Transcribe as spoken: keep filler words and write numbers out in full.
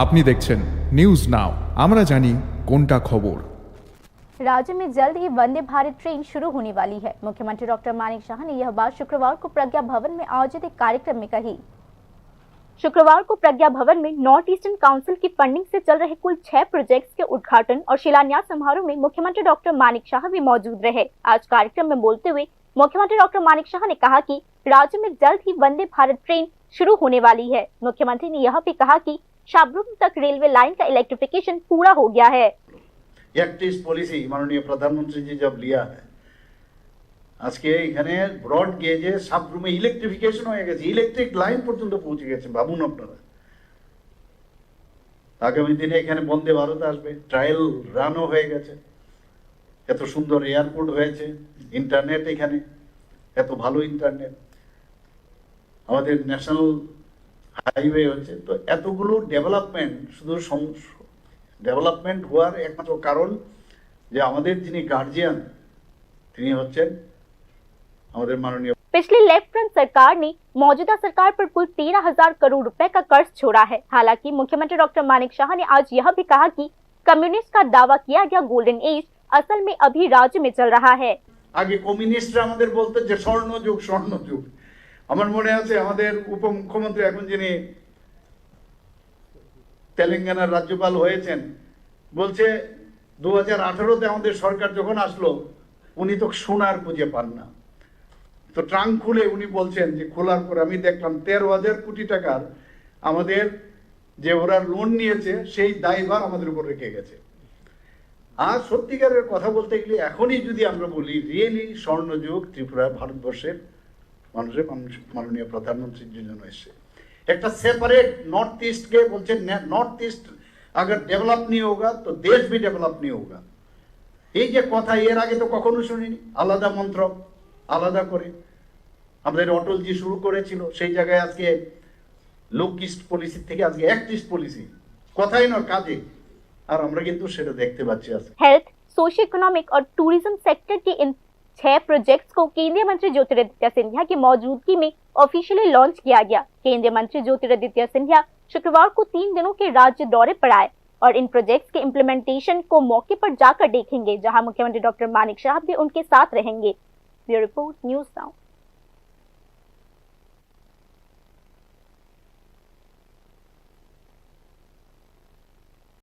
আপনি দেখছেন news now, আমরা জানি কোনটা খবর। राज्य में जल्द ही वंदे भारत ट्रेन शुरू होने वाली है। मुख्यमंत्री डॉक्टर मानिक शाह ने यह बात शुक्रवार को प्रज्ञा भवन में आयोजित एक कार्यक्रम में कही। शुक्रवार को प्रज्ञा भवन में नॉर्थ ईस्टर्न काउंसिल की फंडिंग से चल रहे कुल छह प्रोजेक्ट्स के उद्घाटन और शिलान्यास समारोह में मुख्यमंत्री डॉक्टर मानिक शाह भी मौजूद रहे। आज कार्यक्रम में बोलते हुए मुख्यमंत्री डॉक्टर मानिक शाह ने कहा कि राज्य में जल्द ही वंदे भारत ट्रेन शुरू होने वाली है। मुख्यमंत्री ने यह भी कहा कि शाबरुम तक रेलवे लाइन का इलेक्ट्रिफिकेशन पूरा हो गया है। एक्ट ईस्ट पॉलिसी माननीय प्रधानमंत्री जी जब लिया है, আজকে এখানে ব্রড গেজে সাবরুমে ইলেকট্রিফিকেশন হয়ে গেছে, ইলেকট্রিক লাইন পর্যন্ত পৌঁছে গেছে। ভাবুন আপনারা, আগামী দিনে এখানে বন্দে ভারত আসবে, ট্রায়াল রানও হয়ে গেছে। এত সুন্দর এয়ারপোর্ট হয়েছে, ইন্টারনেট এখানে, এত ভালো ইন্টারনেট, আমাদের ন্যাশনাল হাইওয়ে হচ্ছে। তো এতগুলো ডেভেলপমেন্ট শুধু, ডেভেলপমেন্ট হওয়ার একমাত্র কারণ যে আমাদের যিনি গার্জিয়ান, তিনি হচ্ছেন আমাদের মাননীয় पिछली लेफ्ट फ्रंट सरकार ने मौजूदा सरकार पर कुल तेरह हजार करोड़ रुपए का कर्ज छोड़ा है। हालांकि मुख्यमंत्री डॉक्टर मानिक शाह ने आज यह भी कहा कि कम्युनिस्ट का दावा किया गया गोल्डन एज असल में अभी राज्य में चल रहा है। আগে কমিউনিস্টরা আমাদের বলতো যে স্বর্ণ যুগ, স্বর্ণ যুগ। আমার মনে আছে আমাদের উপমুখ্যমন্ত্রী এখন যিনি তেলেঙ্গানার রাজ্যপাল হয়েছেন, বলছে দু হাজার আঠারোতে আমাদের সরকার যখন আসলো, উনি তো সোনার খুঁজে পান না। তো ট্রাঙ্ক খুলে উনি বলছেন যে খোলার পর আমি দেখলাম তেরো হাজার কোটি টাকার আমাদের যে ওরা লোন নিয়েছে সেই দায়ভার আমাদের উপর রেখে গেছে। আর সত্যিকারের কথা বলতে গেলে এখনই যদি আমরা বলি রিয়েলি স্বর্ণযুগ ত্রিপুরা ভারতবর্ষের মানুষের মানুষ মাননীয় প্রধানমন্ত্রীর জন্য এসছে। একটা সেপারেট নর্থ ইস্টকে বলছেন নর্থ ইস্ট अगर डेवलप नहीं होगा तो देश भी डेवलप नहीं होगा। এই যে কথা এর আগে তো কখনো শুনিনি, আলাদা মন্ত্রক আলাদা করে। আমাদের অটলজি শুরু করেছিল, সেই জায়গায় আজকে লুক ইস্ট পলিসি থেকে আজকে অ্যাক্ট ইস্ট পলিসি, কথাই নয় কাজে। আর আমরা কিন্তু সেটা দেখতে পাচ্ছি আজকে। हेल्थ, सोशियो इकोनॉमिक और टूरिज्म सेक्टर के इन छह प्रोजेक्ट्स को केंद्रीय मंत्री ज्योतिरादित्य सिंधिया की मौजूदगी में ऑफिशियली लॉन्च किया गया। केंद्रीय मंत्री ज्योतिरादित्य सिंधिया शुक्रवार को तीन दिनों के राज्य दौरे पर आए और इन प्रोजेक्ट्स के इम्प्लीमेंटेशन को मौके पर जाकर देखेंगे, जहां मुख्यमंत्री डॉक्टर मानिक शाह भी उनके साथ रहेंगे। Bureau report, news now.